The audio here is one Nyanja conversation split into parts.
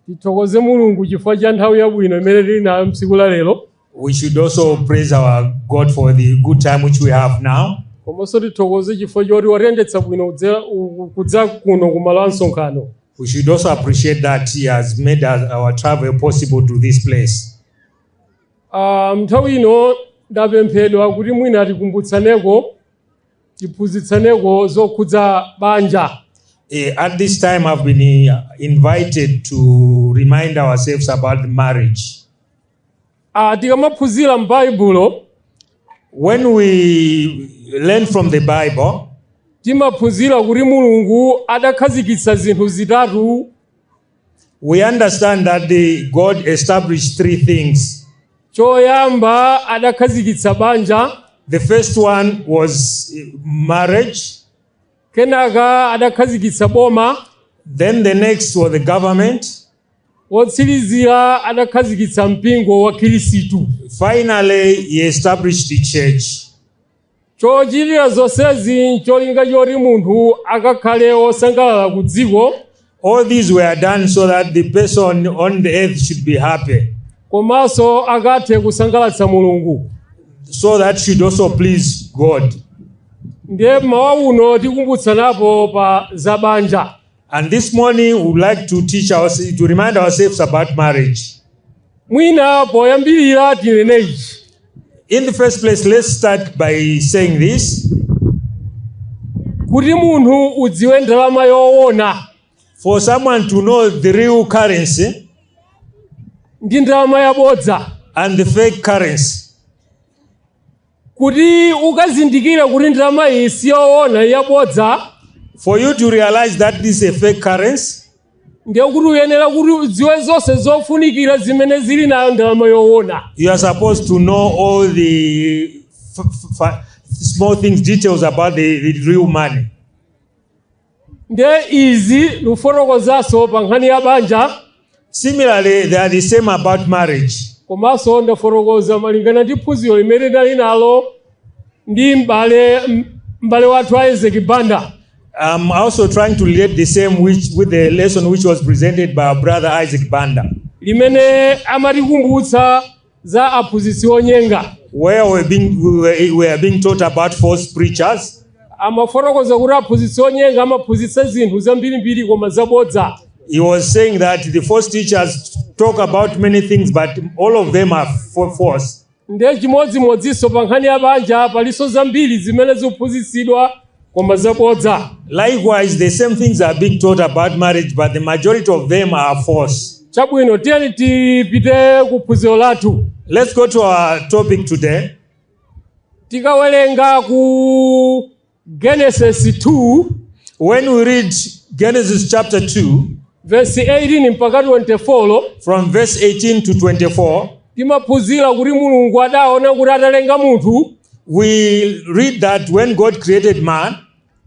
Tithokoze Mulungu chifukwa cha nthawi yabwino imene tili nayo mtsiku la lero. We should also praise our God for the good time which we have now. Komanso tithokoze chifukwa choti watiyendetsa bwino kudza kuno kumalo a msonkhano. We should also appreciate that He has made our travel possible to this place. Ah, nthawi ino ndapemphedwa kuti mwina tikumbutsaneko, tiphunzitsaneko zokhudza banja. At this time, I've been invited to remind ourselves about marriage. Ah, tikamaphunzira m'Baibulo, When we learn from the Bible, timaphunzira kuti Mulungu adakhazikitsa zinthu zitatu. We understand that the God established three things. Choyamba adakhazikitsa banja. The first one was marriage. Kenaka adakhazikitsa boma. Then the next was the government. Wotsirizira adakhazikitsa mpingo wa Khristu. Finally, he established the church. Chochitira zonsezi ncholinga choti munthu akakhale wosangalala ku dziko. All these were done so that the person on the earth should be happy. Komanso akathe kusangalatsa Mulungu. So that should also please God. Ndiye mmawa uno tikumbutsanapo pa za banja. And this morning we would like to teach ourselves, to remind ourselves about marriage. Mwina poyambirira tinene ichi. In the first place, let's start by saying this. Kuti munthu udziwe ndalama yoona For someone to know the real currency ndi ndalama yabodza and the fake currency, kuti ukazindikire kuti ndalama iyi si yoona, yabodza, for you to realize that this is a fake currency, ndiye kuti uyenera kuti udziwe zonse zofunikira zimene zili nayo ndalama yoona. You are supposed to know all the small things, details about the real money. Ndiye izi lufotokozanso pa nkhani ya banja. Similarly, they are the same about marriage. Komanso ndafotokoza malingana ndi phunziro limene ndali nalo ndi m'bale wathu Isaac Banda. I'm also trying to relate the same with the lesson which was presented by our brother Isaac Banda, limene amatikumbutsa za aphunzitsi onyenga, where we are being taught about false preachers. Amafotokoza kuti aphunzitsi onyenga amaphunzitsa zinthu zambirimbiri koma zabodza. He was saying that the false teachers talk about many things, but all of them are false. Ndiye chimodzimodzinso pa nkhani ya banja, palinso zambiri zimene zikuphunzitsidwa koma zabodza. Likewise, the same things are being taught about marriage, but the majority of them are false. Chabwino, tiyeni tipite ku phunziro lathu. Let's go to our topic today. Tikawerenga ku Genesis 2, When we read Genesis chapter 2, verse 18 mpaka 24, from verse 18 to 24, timaphunzira kuti Mulungu adaona kuti atalenga munthu, we read that when God created man,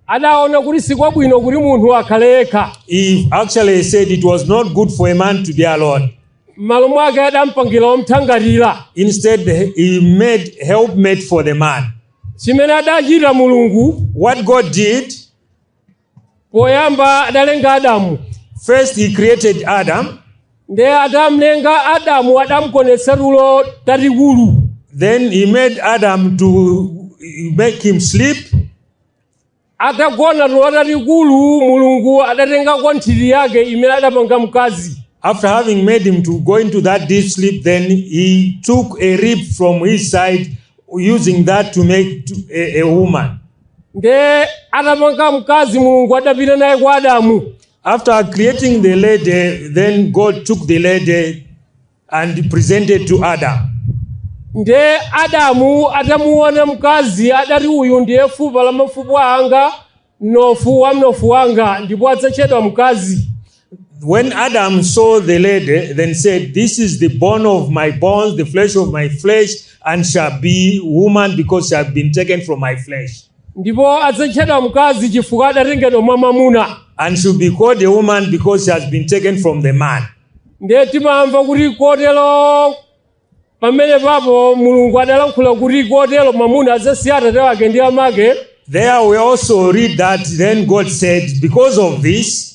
adaona kuti sikwabwino kuti munthu akhale yekha. He actually said it was not good for a man to be alone. M'malo mwake adampangira womthangatira. Instead, he made helpmate for the man. Chimene adachita Mulungu, What God did, poyamba adalenga Adamu. First he created Adam. Ndiye atamlenga Adamu adamugonetsa tulo tatikulu. Then he made Adam to make him sleep. Atagona tulo tatikulu, Mulungu adatengako nthiti yake imene adapanga mkazi. After having made him to go into that deep sleep, then he took a rib from his side, using that to make a woman. Ndiye atapanga mkazi, Mulungu adapita naye kwa Adamu. After creating the lady, then God took the lady and presented to Adam. Ndiye Adamu atamuona mkazi adati, "Uyu ndiye fupa la mafupa anga, mnofu wa mnofu wanga, ndipo adzatchedwa mkazi." When Adam saw the lady, then said, "This is the bone of my bones, the flesh of my flesh, and shall be woman because she has been taken from my flesh." Ndipo adzatchedwa mkazi chifukwa adatengedwa mwa mwamuna. And should be called a woman because she has been taken from the man. Ndiye timamva kuti kotero pamene papo Mulungu adalankhula kuti kotero mwamuna adzasiya atate wake ndi amake. There we also read that then God said, because of this,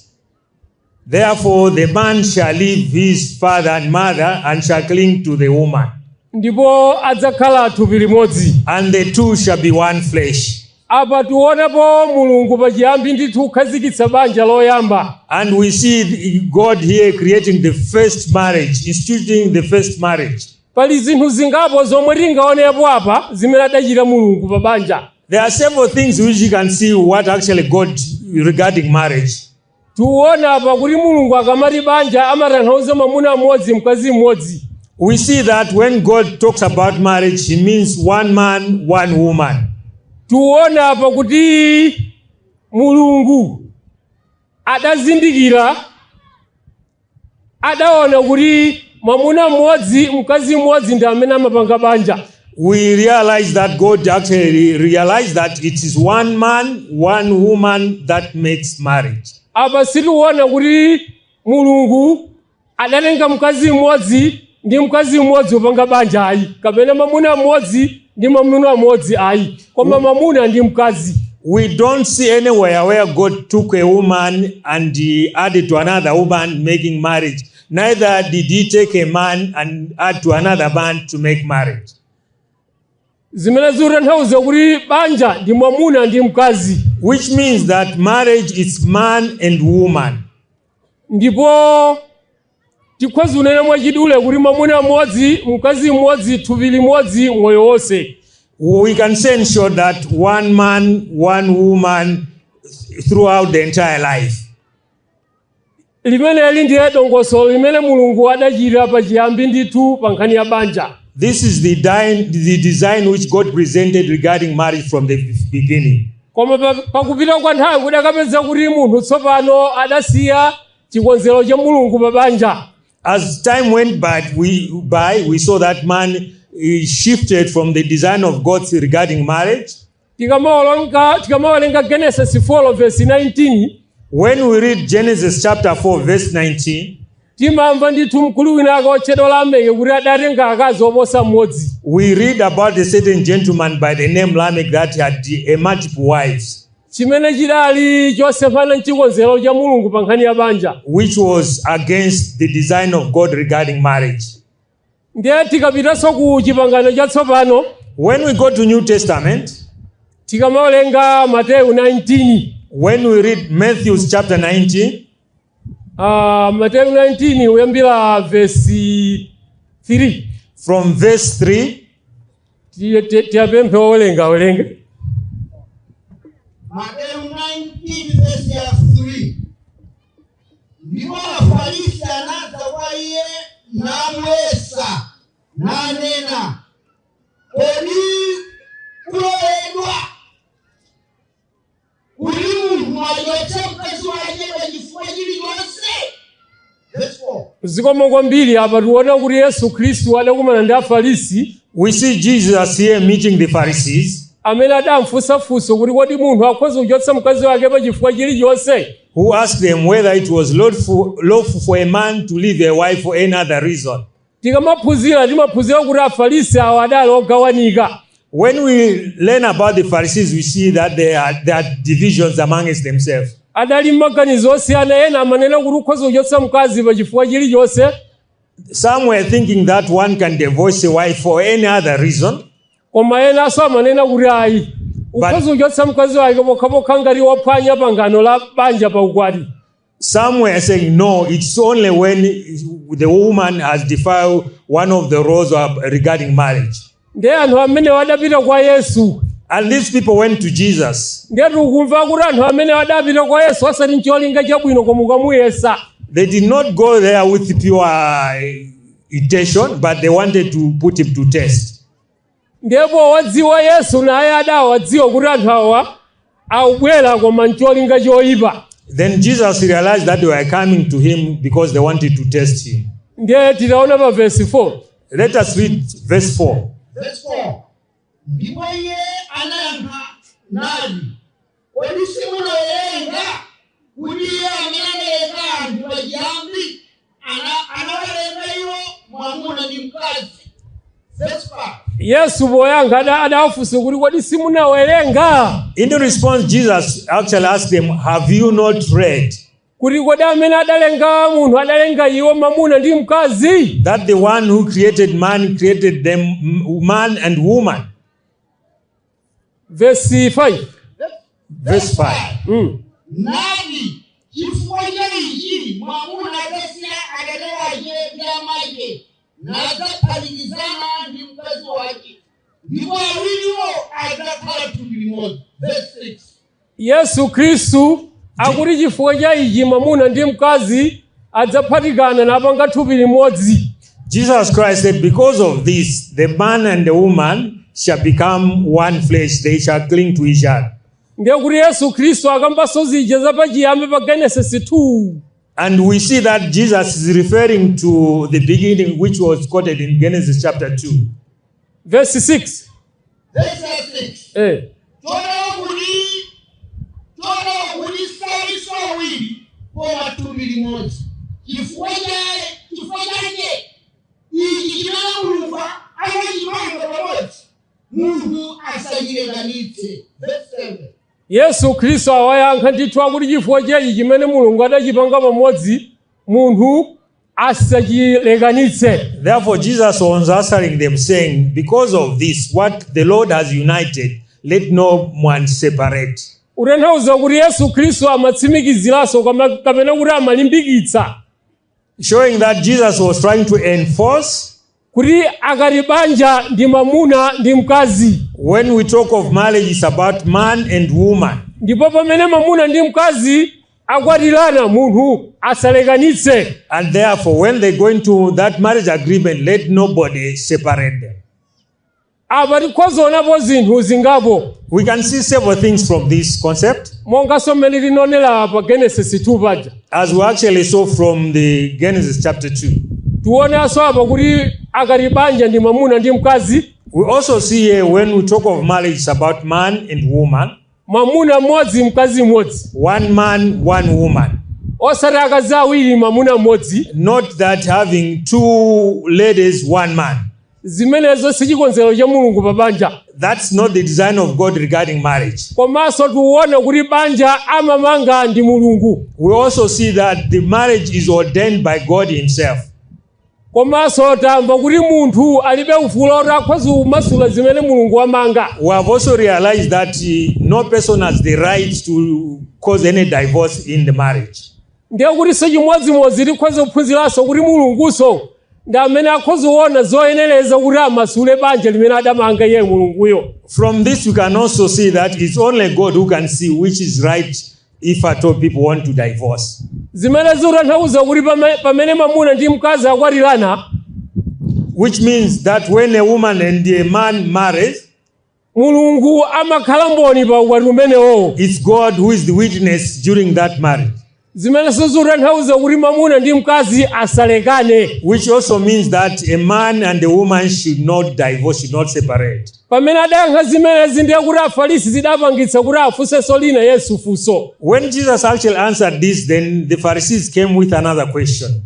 Therefore, the man shall leave his father and mother and shall cling to the woman, Ndipo adzakhala thupi limodzi. And the two shall be one flesh. Apa tionapo Mulungu pachiyambi ndithu kukhazikitsa banja loyamba. And we see God here creating the first marriage, instituting the first marriage. Pali zinthu zingapo zomwe tingaonepo apa zimene adachita Mulungu pa banja. There are several things which you can see what actually God regarding marriage. Tiona apa kuti Mulungu akamati banja amatanthauza mwamuna mmodzi, mkazi mmodzi. We see that when God talks about marriage, he means one man, one woman. Tiona apa kuti Mulungu adazindikira, adaona kuti mwamuna mmodzi, mkazi mmodzi ndi amene amapanga banja. We realize that God actually realized that it is one man, one woman that makes marriage. Apa sitiona kuti Mulungu adatenga mkazi mmodzi ndi mkazi mmodzi upanga banja ayi, kapena mwamuna mmodzi ndi mwamuna mmodzi ayi, koma mwamuna ndi mkazi. We don't see anywhere where God took a woman and he added to another woman making marriage. Neither did he take a man and add to another man to make marriage. Zimene zikutanthauza kuti banja ndi mwamuna ndi mkazi. Which means that marriage is man and woman. Ndipo tikhoza kunena mwachidule kuti mwamuna mmodzi, mkazi mmodzi, thupi limodzi, moyo wonse. We can say in short that one man, one woman throughout the entire life. Limeneli ndiye dongosolo limene Mulungu adachita pachiyambi ndithu pa nkhani ya banja. This is the design which God presented regarding marriage from the beginning. Koma pakupita kwa nthawi kudakapeza kuti munthu tsopano adasiya chikonzero cha Mulungu pa banja. As time went by, we saw that man shifted from the design of God regarding marriage. Tikamawerenga Genesis 4 verse 19, When we read Genesis chapter 4, verse 19, timamva ndithu mkulu wina ake otchedwa Lameke kuti adatenga akazi oposa mmodzi. We read about a certain gentleman by the name Lamech that had a multiple wives, Chimene chidali chosemphana mchikonzero cha Mulungu pa nkhani ya banja. Which was against the design of God regarding marriage. Ndiye tikapitanso ku Chipangano Chatsopano, When we go to New Testament, tikamawerenga Mateyu 19, when we read Matthew chapter 19, Mateyu 19 kuyambira vesi 3, from verse 3, Tiyapemphe owerenga awerenge. Mateyu 19 verse ya 3. Ndipo Afarisi anadza kwa iye namuyesa nanena, "Kodi kuloledwa kuti munthu achotse mkazi wake pa chifukwa chilichonse?" Verse 4. Zikomo kwambiri. Apa tiona kuti Yesu Khristu adakumana ndi Afarisi, we see Jesus here meeting the Pharisees, amene adamfunsa funso kuti kodi munthu akhoza kuchotsa mkazi wake pa chifukwa chilichonse? Who asked them whether it was lawful for a man to leave a wife for any other reason. Tikamaphunzira timaphunzira kuti Afarisi awo adali ogawanika. When we learn about the Pharisees, we see that there are divisions amongst themselves. Adali m'maganizo osiyana. Ena amanena kuti ukhoza kuchotsa mkazi pa chifukwa chilichonse. Some were thinking that one can divorce a wife for any other reason, Koma enanso amanena kuti ayi, ukhoza kuchotsa mkazi wake pokhapokha ngati waphwanya pangano la banja pa ukwati. Some were saying no, it's only when the woman has defiled one of the laws regarding marriage. Ndiye anthu amene adapita kwa Yesu. And these people went to Jesus. Ndiye tikumva kuti anthu amene adapita kwa Yesu osati ncholinga chabwino koma kukamuyesa. They did not go there with pure intention, but they wanted to put him to test. Ndipo wadziwa Yesu naye adawadziwa kuti anthu awa akubwera koma ncholinga choyipa. Then Jesus realized that they were coming to him because they wanted to test him. Ndiye titaona pa vesi 4. Let us read verse 4. Verse 4. Ndipo iye anayankha nati, "Kodi simunawerenga kuti iye amene analenga anthu pachiyambi anawalenga iwo mwamuna ndi mkazi?" Verse 5. Yesu poyankha adawafunsa kuti kodi simunawerenga? In the response, Jesus actually asked them, "Have you not read?" Kuti kodi amene adalenga munthu adalenga iwo mamuna ndi mkazi? That the one who created man created them man and woman. Vesi 5. Verse 5. Nati chifukwa cha ichi mwamuna adzasiya atate wake ndi amake nadzaphatikizana ndi mkazi wake, ndipo awiriwo adzakhala thupi limodzi. Verse 6. Yesu Khristu akuti chifukwa cha ichi mwamuna ndi mkazi adzaphatikana napanga thupi limodzi. Jesus Christ said, because of this, the man and the woman shall become one flesh, they shall cling to each other. Ndiye kuti Yesu Khristu akambanso zija zapachiyambi pa Genesis 2. And we see that Jesus is referring to the beginning, which was quoted in Genesis chapter 2. Verse 6. Verse 6. Eh. Chotero kuti salinso awiri koma thupi limodzi. Chifukwa chake ichi chimene Mulungu anachimanga pamodzi munthu asachilekanitse. Verse 7. Yesu Khristu awayankha ndithu akuti chifukwa cha ichi chimene Mulungu adachipanga pamodzi munthu asachilekanitse. Therefore, Jesus was answering them, saying, because of this, what the Lord has united, let no one separate. Utanthauza kuti Yesu Khristu amatsimikiziranso kapena kuti amalimbikitsa Showing that Jesus was trying to enforce kuti akati banja ndi mamuna ndi mkazi. When we talk of marriage, it's about man and woman. Ndipo pamene mamuna ndi mkazi akwatirana munthu asalekanitse. And therefore, when they go into that marriage agreement, let nobody separate them. Apa tikhozaonapo zinthu zingapo. We can see several things from this concept, monganso mmene tinonera pa Genesis 2 paja, as we actually saw from the Genesis chapter 2. Tionanso apa kuti akati banja ndi mamuna ndi mkazi. We also see here when we talk of marriage, it's about man and woman. Mwamuna mmodzi mkazi mmodzi. One man, one woman. Osati akazi awiri mwamuna mmodzi. Not that having two ladies, one man. Zimenezo si chikonzero cha Mulungu pa banja. That's not the design of God regarding marriage. Komanso tikuona kuti banja amamanga ndi Mulungu. We also see that the marriage is ordained by God Himself. Komanso tamva kuti munthu alibe ufulu oti akhoza kumasula zimene Mulungu wamanga. We have also realized that no person has the right to cause any divorce in the marriage. Ndiye kuti so chimodzimodzi tikhoza kuphunziranso kuti Mulunguso ndi amene akhoza kuona zoyenereza kuti amasule banja limene adamanga iye Mulunguyo. From this, you can also see that it's only God who can see which is right if at all people want to divorce. Zimene zikutanthauza kuti pamene mwamuna ndi mkazi akwatirana, Which means that when a woman and a man marries, Mulungu amakhala mboni pa ukwati umenewo. It's God who is the witness during that marriage. Zimene zikutanthauza kuti mwamuna ndi mkazi asalekane. Which also means that a man and a woman should not divorce, should not separate. Pamene adayankha zimenezi ndiye kuti Afarisi zidapangitsa kuti afunsenso lina Yesu funso. When Jesus actually answered this, then the Pharisees came with another question.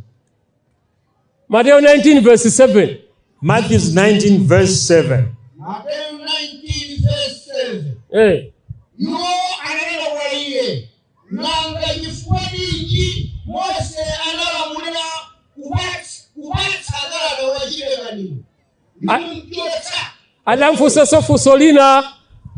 Mateyu 19 verse 7. Matthew 19, verse 7. Mateyu 19 verse 7. Eh. Iwo ananena kwa iye, nanga chifukwa ninji Mose analamulira kupatsa kalata wachilekaniro ndikumchotsa? Adamfunsanso funso lina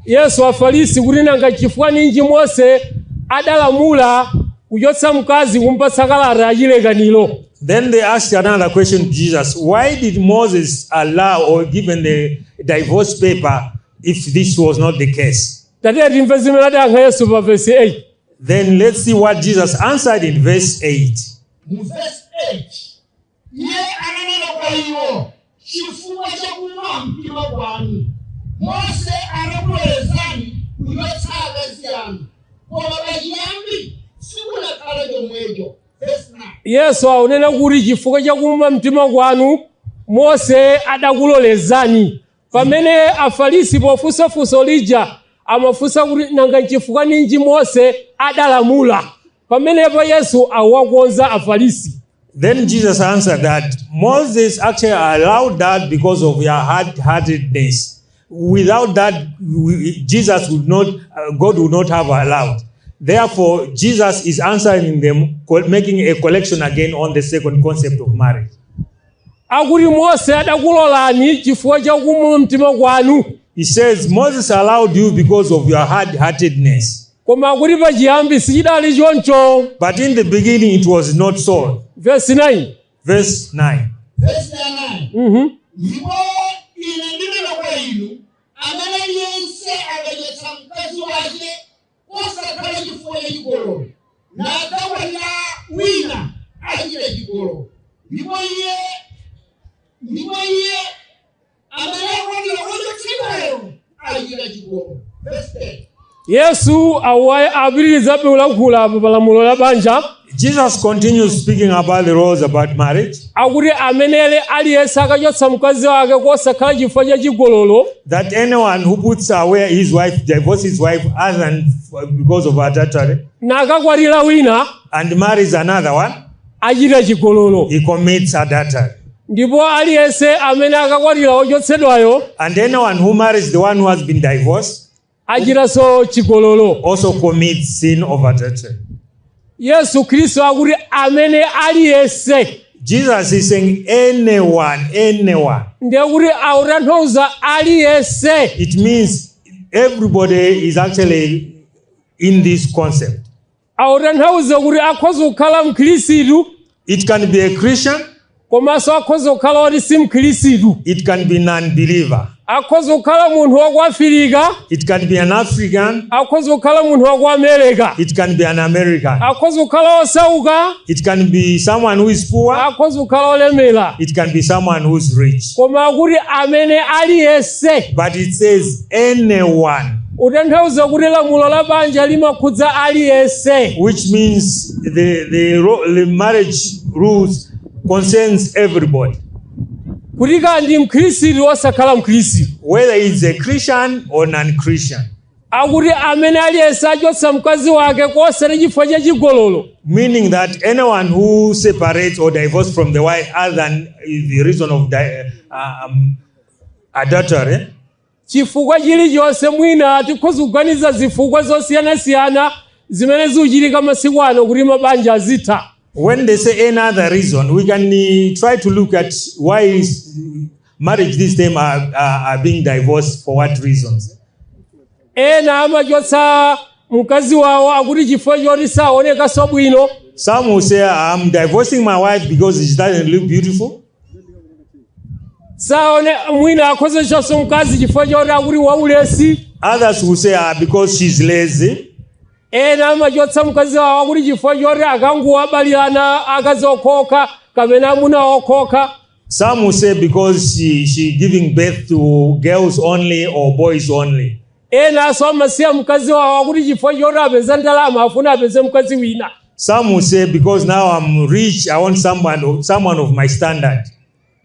Yesu Afarisi kuti nanga chifukwa ninji Mose adalamula kuchotsa mkazi kumpatsa kalata yachilekaniro? Then they asked another question to Jesus. Why did Moses allow or given the divorce paper if this was not the case? Tatiye timve zimene adayankha Yesu pa verse 8. Then let's see what Jesus answered in verse 8. Mu verse 8, iye ananena kwa iwo, chifukwa chakuuma mtima kwanu Mose anakulolezani kuchotsa akazi anu, koma pachiyambi sikunakhala chomwecho. Verse 9. Yesu akunena kuti chifukwa chakuuma mtima kwanu Mose adakulolezani, pamene Afarisi pofunsa funso lija amafunsa kuti nanga nchifukwa ninji Mose adalamula. Pamenepo Yesu awakonza Afarisi. Then Jesus answered that Moses actually allowed that because of your hard-heartedness. Without that, Jesus would not, God would not have allowed. Therefore, Jesus is answering them, making a collection again on the second concept of marriage. Akuti Mose adakulolani chifukwa cha kuuma mtima kwanu. He says, Moses allowed you because of your hard heartedness. Koma akuti pachiyambi sichidali choncho. But in the beginning, it was not so. Verse 9. Verse 9. Verse 9. Ndipo ine ndinena kwa inu, amene aliyense akachotsa mkazi wake osakhala chifukwa cha chigololo nakakwatira wina, achita chigololo, ndipo iye amene akwatira wochotsedwayo achita chigololo. Verse 10. Yesu apitirizabe kulankhula pa lamulo la banja. Jesus continues speaking about the laws about marriage. Akuti amene aliyense akachotsa mkazi wake kosakhala chifukwa cha chigololo, That anyone who puts away his wife, divorces his wife, other than because of adultery, nakakwatira wina, and marries another one, achita chigololo, he commits adultery. Ndipo aliyense amene akakwatira wochotsedwayo, And anyone who marries the one who has been divorced achitanso chigololo. Also commits sin of adultery. Yesu Khristu akuti amene aliyense. Jesus is saying anyone, anyone. Ndiye kuti akutanthauza aliyense. It means everybody is actually in this concept. Akutanthauza kuti akhoza kukhala mkhristu, It can be a Christian, komanso akhoza kukhala oti si mkhristu, it can be non-believer. Akhoza kukhala munthu wa ku Afirika, It can be an African, akhoza kukhala munthu wa ku America, it can be an American. Akhoza kukhala osauka, It can be someone who is poor, akhoza kukhala olemera, it can be someone who's rich. Koma akuti amene aliyense. But it says anyone, Utanthauza kuti lamulo la banja limakhudza aliyense. Which means the marriage rules concerns everybody, Kuti kandi mkhristu osakhala mkhristu, whether it's a Christian or non-Christian. Akuti amene aliyense achotsa mkazi wake kosati chifukwa cha chigololo, Meaning that anyone who separates or divorces from the wife other than the reason of adultery, chifukwa chilichonse, mwina tikhoza kuganiza zifukwa zosiyanasiyana zimene zikuchitika masiku ano kuti mabanja azitha. When they say any other reason, we can try to look at why is marriage this time are being divorced, for what reasons. Ena amachotsa mkazi wawo akuti chifukwa choti saonekanso bwino. Some will say, "I'm divorcing my wife because she doesn't look beautiful." Saone mwina akhoza chonso mkazi chifukwa choti akuti waulesi. Others will say, "Ah, because she's lazy." Ena amachotsa mkazi wawo akuti chifukwa choti akangowabalirana akazi okhaokha kapena amuna okhaokha. Some will say because she giving birth to girls only or boys only. Enanso amasiya mkazi wawo akuti chifukwa choti apeze ndalama afuna apeze mkazi wina. Some will say because now I'm rich, I want someone of my standard.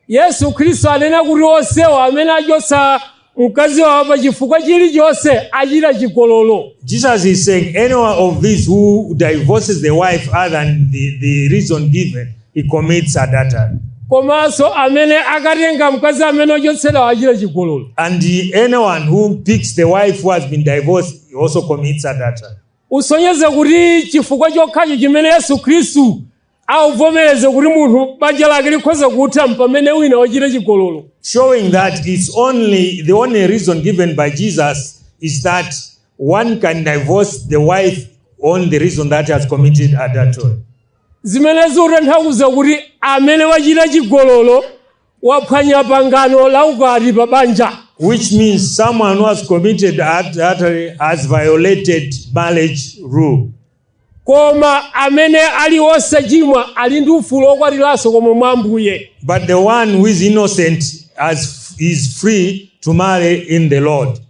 Yesu Khristu anena kuti onsewa amene achotsa mkazi wawo pa chifukwa chilichonse achita chigololo. Jesus is saying anyone of these who divorces the wife other than the reason given, he commits adultery. Komanso amene akatenga mkazi amene ochotsedwa achita chigololo. And anyone who picks the wife who has been divorced, he also commits adultery. Usonyeze kuti chifukwa chokhacho chimene Yesu Khristu auvomereze kuti munthu banja lake likhoza kutha pamene wina wachita chigololo. Showing that it's only the only reason given by Jesus is that one can divorce the wife on the reason that he has committed adultery. Zimene zikutanthauza kuti amene wachita chigololo waphwanya pangano la ukwati pa banja. Which means someone who has committed adultery has violated marriage rule. Koma amene ali osachimwa ali ndi ufulu okwatiranso koma mwa Ambuye. But the one who is innocent is free to marry in the Lord.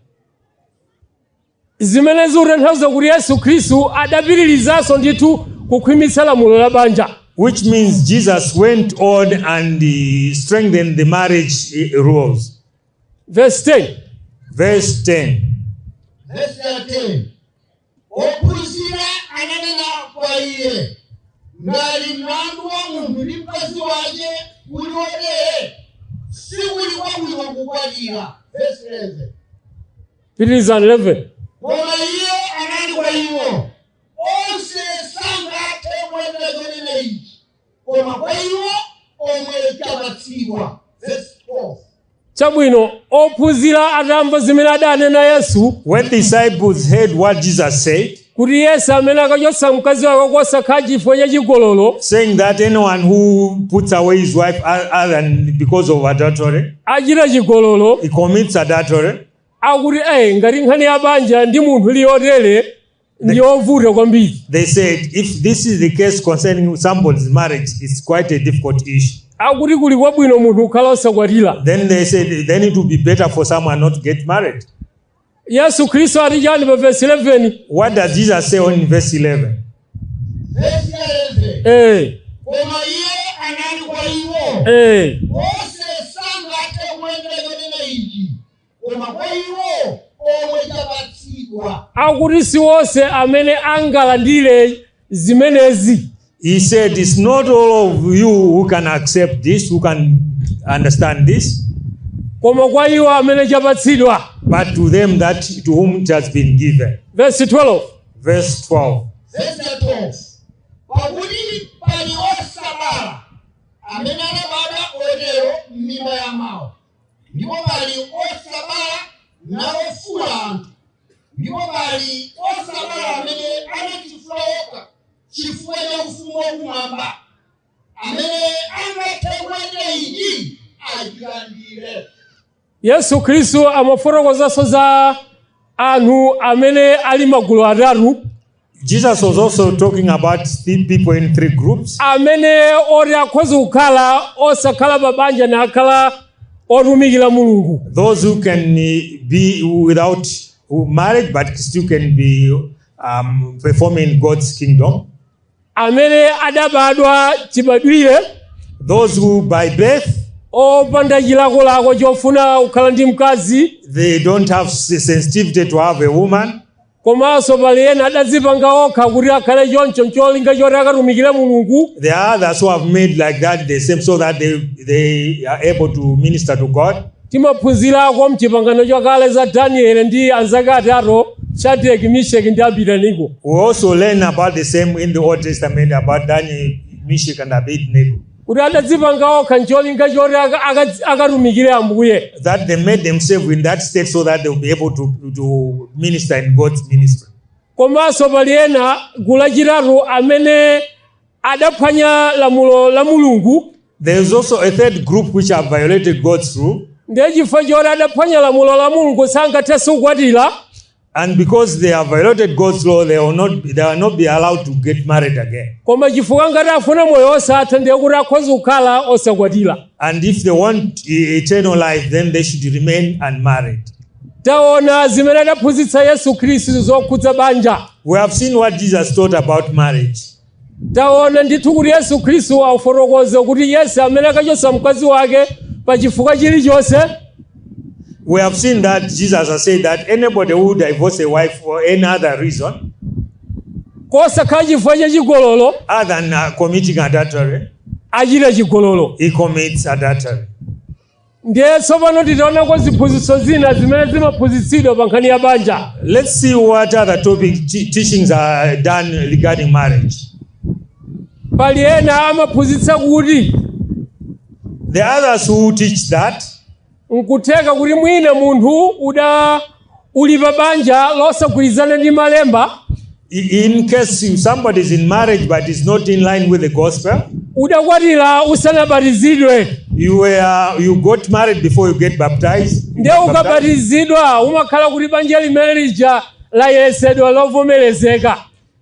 Zimene zikutanthauza kuti Yesu Khristu adapitirizanso ndithu kukhwimitsa lamulo la banja. Which means Jesus went on and strengthened the marriage rules. Verse 10. Verse 10. Verse 10. Ophunzira ananena kwa iye, ngati mlandu wa munthu ndi mkazi wake uli wotere, sikuli kwabwino kukwatira. Verse 11. Pitirizani 11. Koma iye anati kwa iwo, koma kwa iwo omwe chapatsidwa. Verse 12. Chabwino, ophunzira atamva zimene adanena Yesu, When disciples heard what Jesus said, kuti Yesu amene akachotsa mkazi wake kosakhala chifukwa cha chigololo, saying that anyone who puts away his wife other than because of adultery, achita chigololo, he commits adultery. Akuti ngati nkhani ya banja ndi munthu liyotere ndi yovuta kwambiri. They said, if this is the case concerning somebody's marriage, it's quite a difficult issue. Akuti kuli kwabwino munthu kukhala osakwatira. Then they said, then it would be better for someone not to get married. Yesu Khristu ati chani pa verse 11? What does Jesus say on verse 11? Verse 11. Koma iye anati kwa iwo, onse sangathe kulandira chonena ichi, koma kwa iwo omwe chapatsidwa. Akuti si onse amene angalandire zimenezi. He said, it's not all of you who can accept this, who can understand this, koma kwa iwo amene chapatsidwa. But to them that to whom it has been given. Verse 12. Verse 12. Verse 12. Pakuti pali osabala amene anabadwa otero m'mimba ya mawo, ndipo pali osabala nawofula anthu, ndipo pali osabala amene anachifula okha chifukwa cha ufumu wakumwamba. Amene angathe kulandira ichi achilandire. Yesu Khristu amafotokozanso za anthu amene ali magulu atatu. Jesus was also talking about three people in three groups. Amene oti akhoza kukhala osakhala pa banja nakhala otumikira Mulungu. Those who can be without marriage but still can be performing God's kingdom. Amene adabadwa chibadwire, Those who by birth, opanda chilakolako chofuna kukhala ndi mkazi, they don't have sensitivity to have a woman. Komanso pali ena adadzipanga okha kuti akhale choncho ncholinga choti akatumikire Mulungu. There are others who have made like that the same so that they are able to minister to God. Timaphunzirako mchipangano chakale za Danieli ndi anzake atatu, Shadrach, Meshach ndi Abednego. We also learn about the same in the Old Testament about Daniel, Meshach, and Abednego. Kuti adadzipanga okha ncholinga choti akatumikire Ambuye. That they made themselves in that state so that they will be able to minister in God's ministry. Komanso pali ena gulu lachitatu amene adaphwanya lamulo la Mulungu. There is also a third group which have violated God's rule. Ndiye chifukwa choti adaphwanya lamulo la Mulungu sangathenso kukwatira. And because they have violated God's law, they will not be allowed to get married again. Koma chifukwa ngati afuna moyo osatha ndiye kuti akhoza kukhala osakwatira. And if they want eternal life, then they should remain unmarried. Taona zimene adaphunzitsa Yesu Khristu zokhudza banja. We have seen what Jesus taught about marriage. Taona ndithu kuti Yesu Khristu afotokoza kuti Yesu amene akachotsa mkazi wake pa chifukwa chilichonse. We have seen that Jesus has said that anybody who divorces a wife for any other reason, kosakhala chifukwa cha chigololo, other than committing adultery, achita chigololo. He commits adultery. Ndiye tsopano titaonako ziphunzitso zina zimene zimaphunzitsidwa pa nkhani ya banja. Let's see what other topic teachings are done regarding marriage. Pali ena amaphunzitsa kuti The others who teach that nkutheka kuti mwina munthu uda uli pa banja losagwirizana ndi malemba, in case somebody is in marriage but is not in line with the gospel, udakwatira usanabatizidwe, you got married before you get baptized. Ndiye ukabatizidwa umakhala kuti banja limene lija layesedwa lovomerezeka.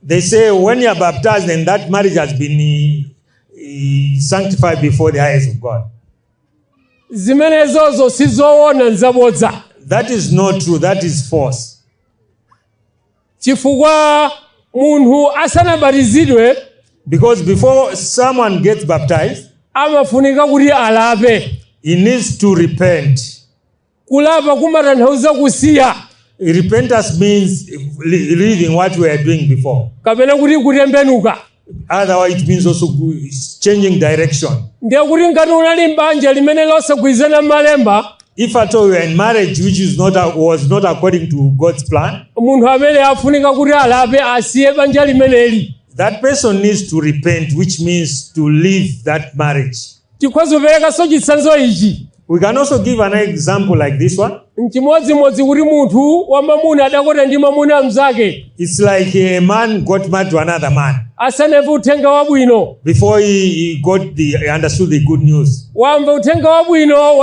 They say when you are baptized, then that marriage has been sanctified before the eyes of God. Zimenezozo sizoona, nzabodza. That is not true. That is false. Chifukwa munthu asanabatizidwe, Because before someone gets baptized, amafunika kuti alape. He needs to repent. Kulapa kumatanthauza kusiya. Repentance means leaving what we were doing before. Kapena kuti kutembenuka. Otherwise, it means also changing direction. Ndiye kuti ngati unali m'banja limene losagwirizana malemba, If at all you are in marriage which is not was not according to God's plan, munthu amene afunika kuti alape asiye banja limeneli. That person needs to repent, which means to leave that marriage. Tikhoza kuperekanso chitsanzo ichi. We can also give an example like this one. Nchimodzimodzi kuti munthu wamamuna adakwatira ndi mamuna mnzake It's like a man got married to another man asanamve uthenga wabwino. Before he understood the good news. Wamva uthenga wabwino,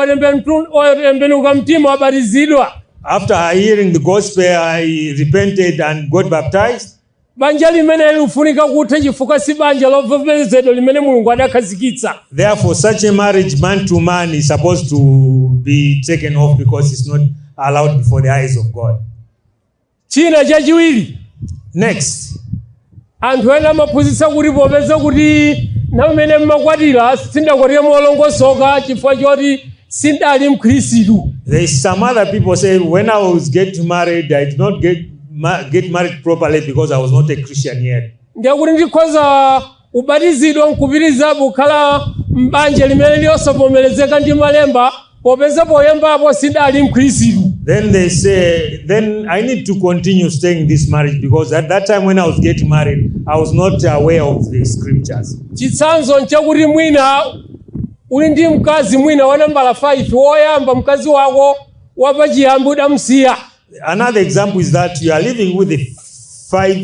watembenuka mtima, wabatizidwa. After hearing the gospel, he repented and got baptized. Banja limene likufunika kutha chifukwa si banja lovomerezedwa limene Mulungu adakhazikitsa. Therefore, such a marriage, man to man, is supposed to be taken off because it's not allowed before the eyes of God. China chachiwiri, Next, anthu ena amaphunzitsa kuti popeza kuti namene mmakwatira sindakwatire molongosoka chifukwa choti sindali mkhristu, there is some other people say, "When I was get married, I did not get married properly because I was not a Christian yet." Ndiye kuti ndikhoza kubatizidwa nkupitirizapo kukhala m'banja limene losavomerezeka ndi malemba popeza poyambapo sindali mkhristu. Then they say, "Then I need to continue staying in this marriage because at that time when I was getting married, I was not aware of the scriptures." Chitsanzo nchakuti mwina uli ndi mkazi mwina wa nambala 5, woyamba mkazi wako wapachiyambi udamusiya. Another example is that you are living with the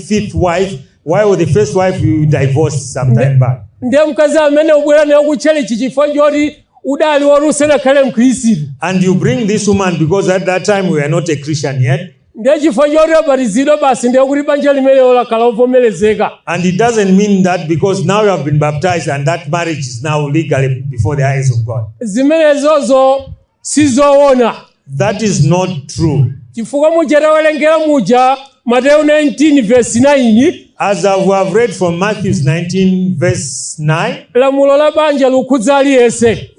fifth wife, while with the first wife you divorced some time back. Ndiye mkazi amene ubwera naye kutchalichi chifukwa choti udali woti usanakhale mkhristu. And you bring this woman because at that time we were not a Christian yet. Ndiye chifukwa choti wabatizidwa basi ndiye kuti banja limenelo lakhala lovomerezeka. And it doesn't mean that because now you have been baptized and that marriage is now legally before the eyes of God. Zimenezozo sizoona. That is not true. Chifukwa muja tawerengera muja Mateyu 19 verse 9, As I have read from Matthew 19, verse 9, lamulo la banja likhudza aliyense.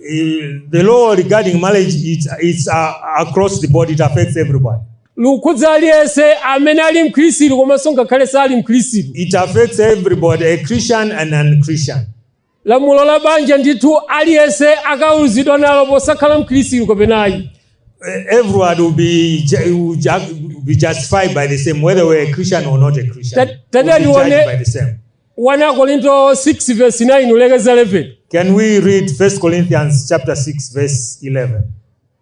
The law regarding marriage, it's across the board, it affects everybody. Likhudza aliyense amene ali mkhristu komanso ngakhale sali mkhristu. It affects everybody, a Christian and non-Christian. Lamulo la banja ndithu aliyense akaweruzidwa nalo posakhala mkhristu kapenayi. Everyone will be justified by the same, whether we're a Christian or not a Christian. Will be judged by the same. 1 Korinto 6 verse 9 ulekeza 11. Can we read 1 Corinthians chapter 6, verse 11?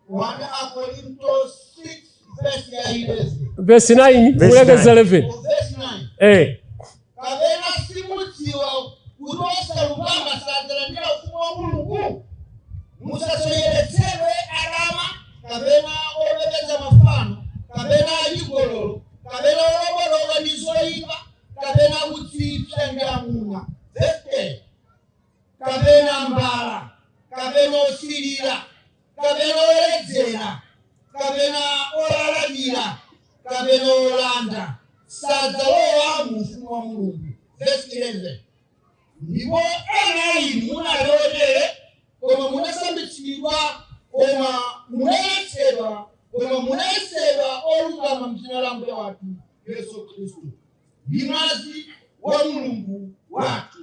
1 Akorinto 6 verse ya 11. Verse 9 Verse ulekeza 9. 11. Ku verse 9. Eh. Kapena simudziwa kuti osalungama sadzalandira ufumu wa Mulungu? Musasocheretsedwe: adama kapena opembedza mafano kapena achigololo kapena olobodoka ndi zoyipa kapena kudzipsa ndi amuna, verse 10, kapena mbala kapena osilira kapena oledzera kapena olalatira kapena olanda sadzalowa mu ufumu wa Mulungu. Verse 11: Ndipo ena a inu munali otere, koma munasambitsidwa, koma munayeretsedwa, koma munayesedwa olungama mdzina la Mbuye wathu Yesu Khristu ndi mwazi wa Mulungu wathu.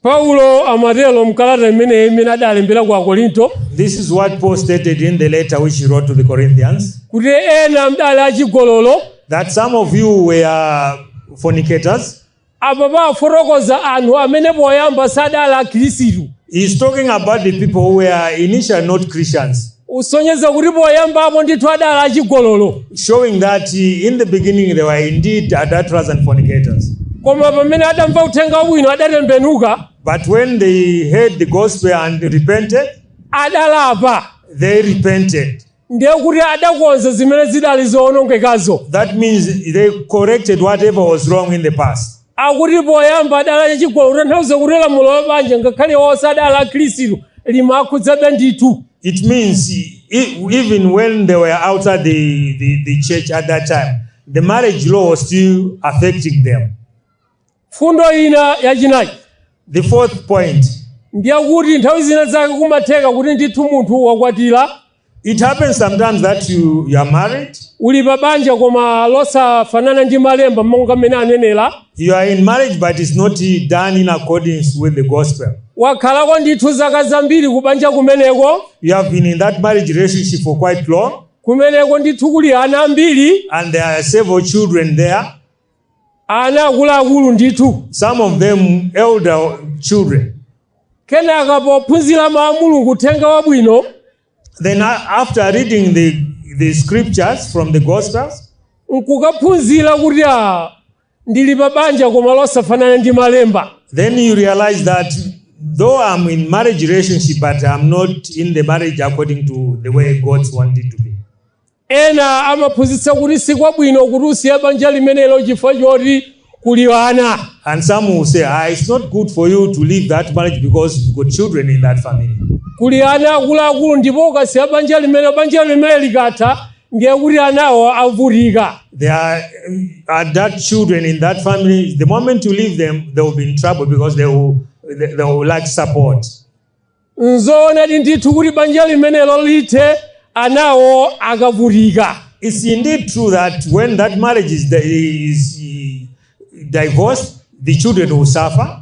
Paulo amatero mkalata imeneyi imene adalembera ku Akorinto This is what Paul stated in the letter which he wrote to the Corinthians, kuti ena mdali achigololo. That some of you were fornicators. Apa pafotokoza anthu amene poyamba sadali akhristu. He's talking about the people who were initially not Christians, Usonyeza kuti poyambapo ndithu adali achigololo, showing that in the beginning they were indeed adulterers and fornicators. Koma pamene adamva uthenga wabwino adatembenuka. But when they heard the gospel and repented, Adalapa. They repented. Ndiye kuti adakonza zimene zidali zowonongekazo. That means they corrected whatever was wrong in the past. Akuti poyamba adali achigololo kutanthauza kuti lamulo la banja ngakhale onse adali akhristu limakhudzabe ndithu. It means even when they were outside the church at that time, the marriage law was still affecting them. Fundo ina yachinayi, The fourth point. Ndiye kuti nthawi zina zake kumatheka kuti ndithu munthu wakwatira. It happens sometimes that you are married, Uli pa banja koma losafanana ndi malemba monga mmene anenera. You are in marriage, but it's not done in accordance with the gospel. Wakhalako ndithu zaka zambiri kubanja kumeneko. You have been in that marriage relationship for quite long, Kumeneko ndithu kuli ana ambiri. And there are several children there. Ana akuluakulu ndithu. Some of them elder children. Kenaka pophunzira mawu a Mulungu, uthenga wabwino, Then after reading the scriptures from the Gospels, nkukaphunzira kuti a ndili pa banja koma losafanana ndi malemba. Then you realize that though I'm in marriage relationship, but I'm not in the marriage according to the way God wanted to be. Ena amaphunzitsa kuti sikwabwino kuti usiye banja limenelo chifukwa choti kuli ana. And some will say, "Ah, it's not good for you to leave that marriage because you've got children in that family." Kuli ana akuluakulu ndipo ukasiya banja limene, banja limene likatha ndiye kuti anawo avutika. There are adult children in that family. The moment you leave them, they will be in trouble because they will lack support. Nzoonadi ndithu kuti banja limenelo lithe anawo akavutika. It's indeed true that when that marriage is divorced, the children will suffer.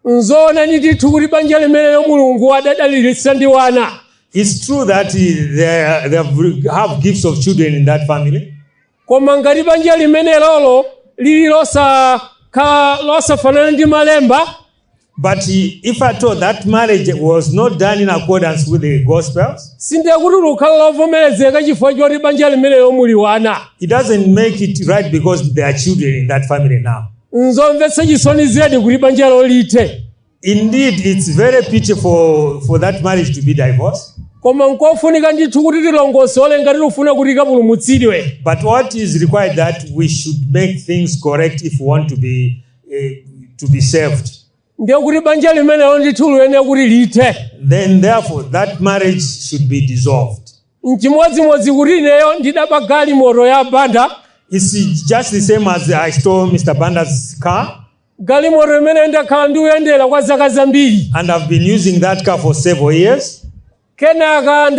Nzoonadi ndithu kuti banja limenelo Mulungu adadalitsa ndi wana. It's true that they have gifts of children in that family. Koma ngati banja limenelolo lili losakhala losafanana ndi malemba, But if at all that marriage was not done in accordance with the Gospels, sindiye kuti lukhala lovomerezeka chifukwa choti banja limenelo muli wana. It doesn't make it right because there are children in that family now. Nzomvetsa chisoni zedi kuti banjalo lithe. Indeed, it's very pity for that marriage to be divorced. Koma nkofunika ndithu kuti tilongosole ngati tifuna kuti tikapulumutsidwe. But what is required that we should make things correct if we want to be saved. Ndiye kuti banja limenelo ndithu luyenera kuti lithe. Then, therefore, that marriage should be dissolved. Nchimodzimodzi kuti ineyo ndidaba galimoto ya Banda. It's just the same as I stole Mr. Banda's car, Galimoto imene ndakhala ndikuyendera kwa zaka zambiri, and I've been using that car for several years. Kenaka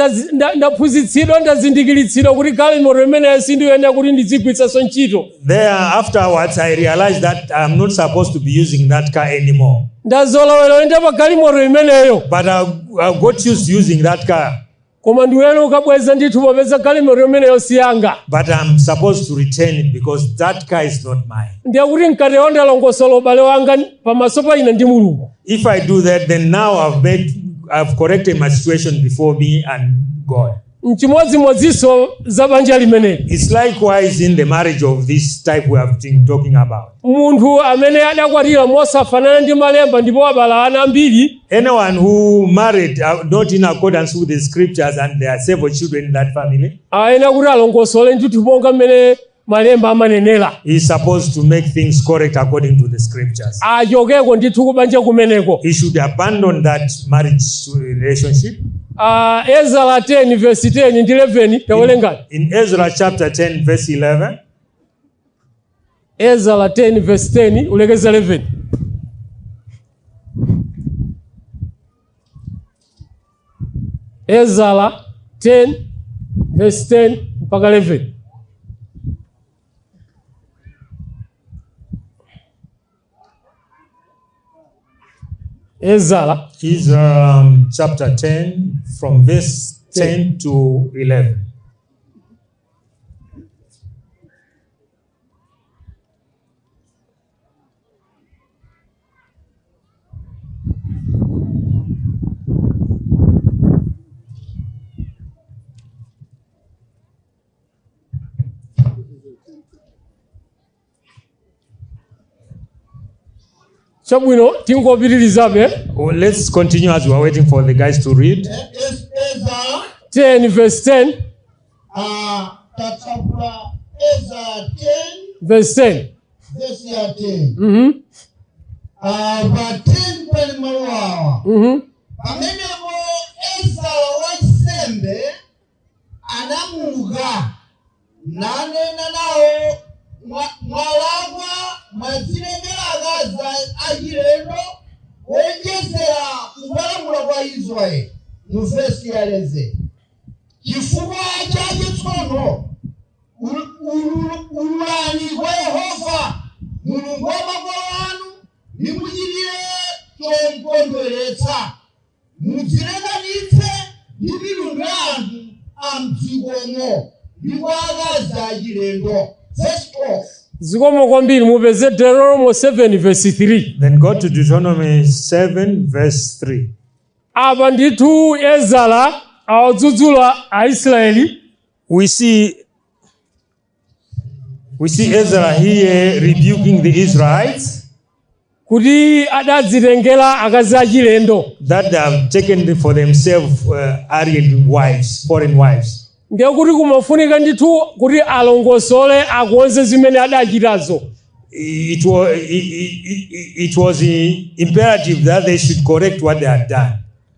ndaphunzitsidwa, ndazindikiritsidwa kuti galimoto imeneyo sindiyenera kuti ndizigwiritsanso ntchito. There, afterwards, I realized that I'm not supposed to be using that car anymore. Ndazolowera kuyenda pa galimoto imeneyo. But I got used to using that car. Koma ndiyenera kukabweza ndithu popeza galimoto imeneyo siyanga. But I'm supposed to return it because that car is not mine. Ndiye kuti nkatero ndalongosola ubale wanga pamaso pa ine ndi Mulungu. If I do that, then now I've corrected my situation before me and God. Nchimodzimodzinso za banja limeneli. It's likewise in the marriage of this type we have been talking about. Munthu amene adakwatira mosafanana ndi malemba ndipo wabala ana ambiri, Anyone who married not in accordance with the scriptures and there are several children in that family, ayenera kuti alongosole ndithu monga mmene malemba amanenera. Is supposed to make things correct according to the scriptures. Achokeko ndithu kubanja kumeneko. He should abandon that marriage relationship. Ezara 10 verse 10 ndi 11, tawerengani. In Ezra chapter 10, verse 11, Ezara 10 verse 10 ulekeza 11. Ezara 10 verse 10 mpaka 11. Ezara. Ezra chapter 10, from verse 10 to 11. Chabwino, tingopitirizabe. Well, let's continue as we are waiting for the guys to read. Ezra 10 verse 10. Tatsakula Ezra 10 Verse 10. Verse ya 10. Pa 10 pali mawu awa: Pamenepo Ezra wansembe anamuka nanena nawo, "Mwalakwa, mwadzilengera akazi achilendo kuonjezera kupalamula kwa Israeli." Mu vesi ya 11, "Chifukwa chake tsono ululani kwa Yehova Mulungu wa makolo anu, nimuchitire chomkondweretsa, mudzilekanitse ndi milungu ya anthu a mdzikomo ndi kwa akazi achilendo." Verse 12. Zikomo kwambiri. Mupeze Deuteronomy 7 verse 3. Then go to Deuteronomy 7, verse 3. Apa ndithu Ezara awadzudzula Aisraeli. We see Ezra here rebuking the Israelites kuti adadzitengera akazi achilendo that they have taken for themselves alien wives, foreign wives. Ndiye kuti kumafunika ndithu kuti alongosole, akonze zimene adachitazo. It was imperative that they should correct what they had done.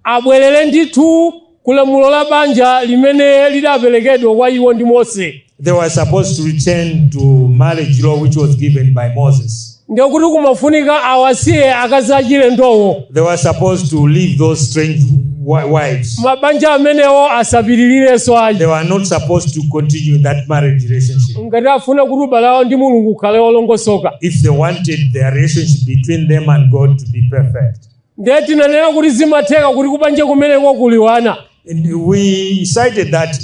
Abwerere ndithu kulamulo la banja limene lidaperekedwa kwa iwo ndi Mose. They were supposed to return to marriage law which was given by Moses. Ndiye kuti kumafunika awasiye akazi achilendowo. They were supposed to leave those strange wives. Mabanja amenewo asapitirirenso ayi. They were not supposed to continue that marriage relationship. Ngati afuna kuti ubale wawo ndi Mulungu ukhale wolongosoka. If they wanted their relationship between them and God to be perfect. Ndiye tinanena kuti zimatheka kuti kubanja kumeneko kuli ana. And we cited that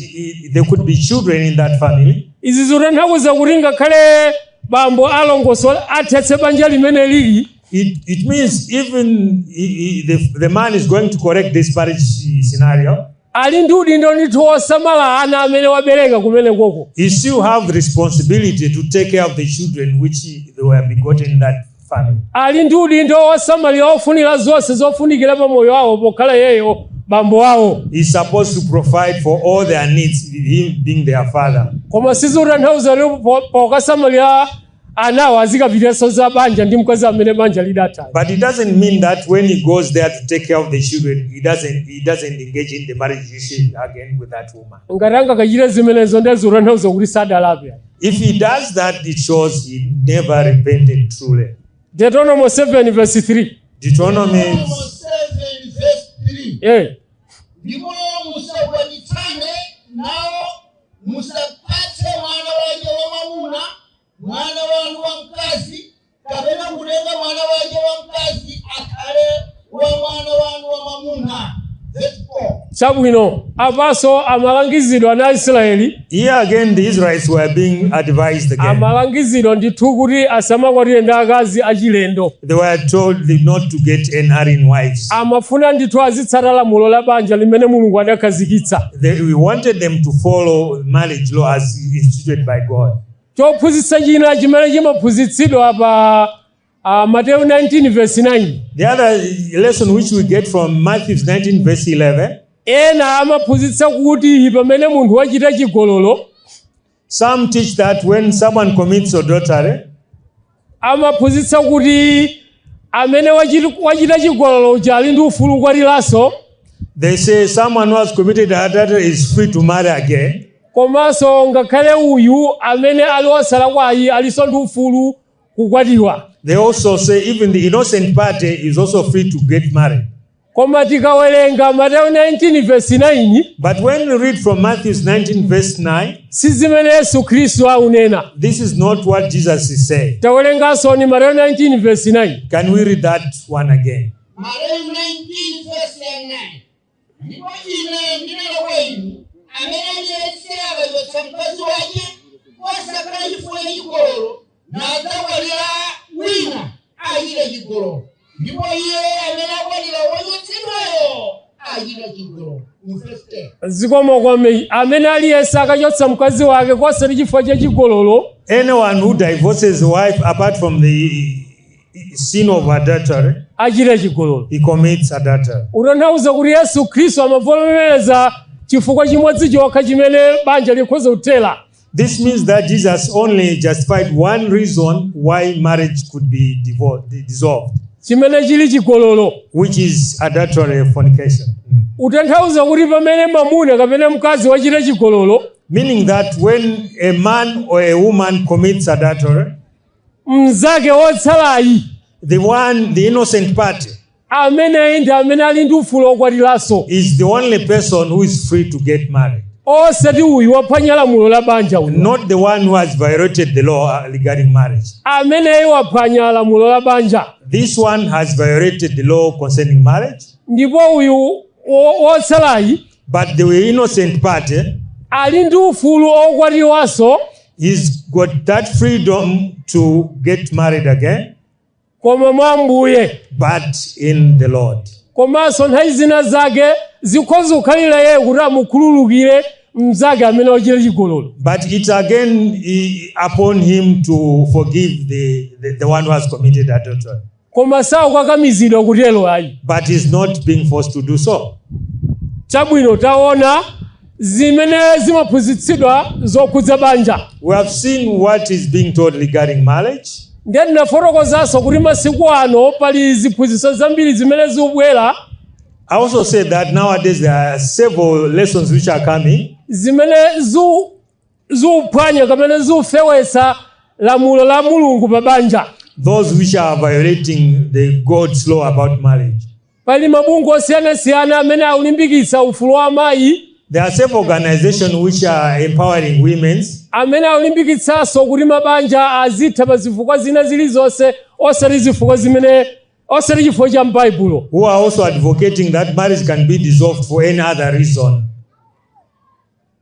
there could be children in that family. Izi zikutanthauza kuti ngakhale bambo alongosola, athetse banja limene lili, It means even the man is going to correct this marriage scenario, ali ndi udindo ndithu wosamala ana amene wabereka kumenekoko. He still have the responsibility to take care of the children which they were begotten in that family. Ali ndi udindo wosamalira, ofunira zonse zofunikira pa moyo wawo pokhala yeyo bambo wawo. He's supposed to provide for all their needs, him being their father. Koma sizikutanthauza kuti pokasamalira anawo azikapitiranso za banja ndi mkazi amene banja lidatha. But it doesn't mean that when he goes there to take care of the children, he doesn't engage in the marriage issue again with that woman. Ngati angakachite zimenezo, ndiye zikutanthauza kuti sadalape. If he does that, it shows he never repented truly. Deuteronomy 7 verse 3. Deuteronomy Deuteronomy 7 verse 3. Ndipo musakwanitsane nawo, musapatse mwana wake wamwamuna mwana wanu wamkazi, kapena kutenga mwana wake wamkazi akhale wa mwana wanu wamwamuna. Verse 4. Chabwino, apanso amalangizidwa ana Aisraeli. Here again, the Israelites were being advised again. Amalangizidwa ndithu kuti asamakwatire ndi akazi achilendo. They were told not to get an alien wives. Amafuna ndithu azitsata lamulo la banja limene Mulungu adakhazikitsa. We wanted them to follow marriage law as instituted by God. Chophunzitsa china chimene chimaphunzitsidwa pa Mateyu 19 verse 9. The other lesson which we get from Matthew 19, verse 11, Ena amaphunzitsa kuti pamene munthu wachita chigololo, some teach that when someone commits adultery, amaphunzitsa kuti amene wachita chigololo uja ali ndi ufulu kukwatiranso. They say someone who has committed adultery is free to marry again. Komanso ngakhale uyu amene ali osalakwayi alinso ndi ufulu kukwatiwa. They also say even the innocent party is also free to get married. Koma tikawerenga Mateyu 19 verse 9, But when we read from Matthew 19, verse 9, si zimene Yesu Khristu akunena. This is not what Jesus is saying. Tawerenganso ni Mateyu 19 verse 9. Can we read that one again? Mateyu 19 verse 9. Ndipo ine ndinena kwa inu, amene aliyense akachotsa mkazi wake osakhala chifukwa cha chigololo nadzakwatira wina, achita chigololo, ndipo iye amene akwatira wochotsedwayo achita chigololo. Verse 10. Zikomo kwambiri. Amene aliyense akachotsa mkazi wake kosati chifukwa cha chigololo, Anyone who divorces a wife apart from the sin of adultery, achita chigololo. He commits adultery. Utanthauza kuti Yesu Khristu amavomereza chifukwa chimodzi chokha chimene banja likhoza kuthera. This means that Jesus only justified one reason why marriage could be dissolved, chimene chili chigololo, which is adultery, fornication. Utanthauza kuti pamene mamuna kapena mkazi wachita chigololo, Meaning that when a man or a woman commits adultery, mnzake wotsalayi, the one, the innocent party, ameneyi ndi amene ali ndi ufulu wokwatiranso, is the only person who is free to get married. Osati uyu waphwanya lamulo la banja uyu. Not the one who has violated the law regarding marriage. Ameneyi waphwanya lamulo la banja. This one has violated the law concerning marriage, Ndipo uyu wotsalayi but the innocent party ali ndi ufulu okwatiwanso. is got that freedom to get married again, koma mwa Ambuye. But in the Lord. Komanso nthawi zina zake zikhoza kukhalira yeye kuti amukhululukire mnzake amene wachita chigololo. But it's again upon him to forgive the one who has committed adultery. Koma sakukakamizidwa kutero ayi. But he's not being forced to do so. Chabwino, taona zimene zimaphunzitsidwa zokhudza banja. We have seen what is being taught regarding marriage. Ndiye ndinafotokozanso kuti masiku ano pali ziphunzitso zambiri zimene zikubwera I also said that nowadays there are several lessons which are coming zimene zikuphwanya kapena zikufewetsa lamulo la Mulungu pa banja. Those which are violating the God's law about marriage. Pali mabungwe osiyanasiyana amene akulimbikitsa ufulu wa amayi There are several organizations which are empowering women, amene akulimbikitsanso kuti mabanja azitha pa zifukwa zina zilizonse osati zifukwa zimene osati chifukwa cha m'Baibulo. Who are also advocating that marriage can be dissolved for any other reason.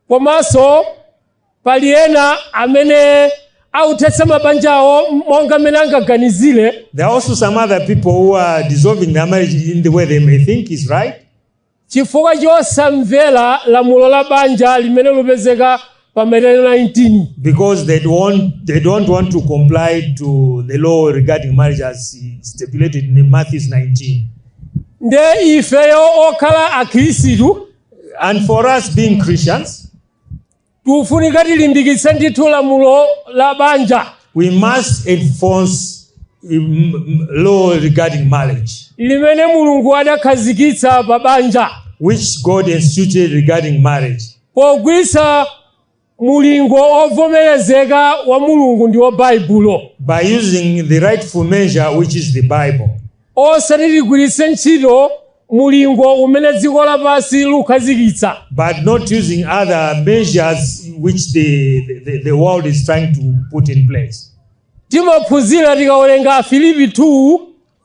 Komanso pali ena amene akuthetsa mabanja awo monga amene angaganizire There are also some other people who are dissolving their marriage in the way they may think is right, chifukwa chosamvera lamulo la banja limene lupezeka pa Mateyu 19 because they don't want to comply to the law regarding marriage as stipulated in Matthew 19. Nde ifeyo okhala akhristu And for us being Christians, tikufunika tilimbikitse ndithu lamulo la banja we must enforce law regarding marriage, limene Mulungu adakhazikitsa pa banja which God instituted regarding marriage, pogwiritsa mulingo ovomerezeka wa Mulungu ndi wa Baibulo, by using the rightful measure, which is the Bible, osati tigwiritse ntchito mulingo umene dziko lapansi lukhazikitsa, but not using other measures which the world is trying to put in place. Timaphunzira tikawerenga Afilipi 2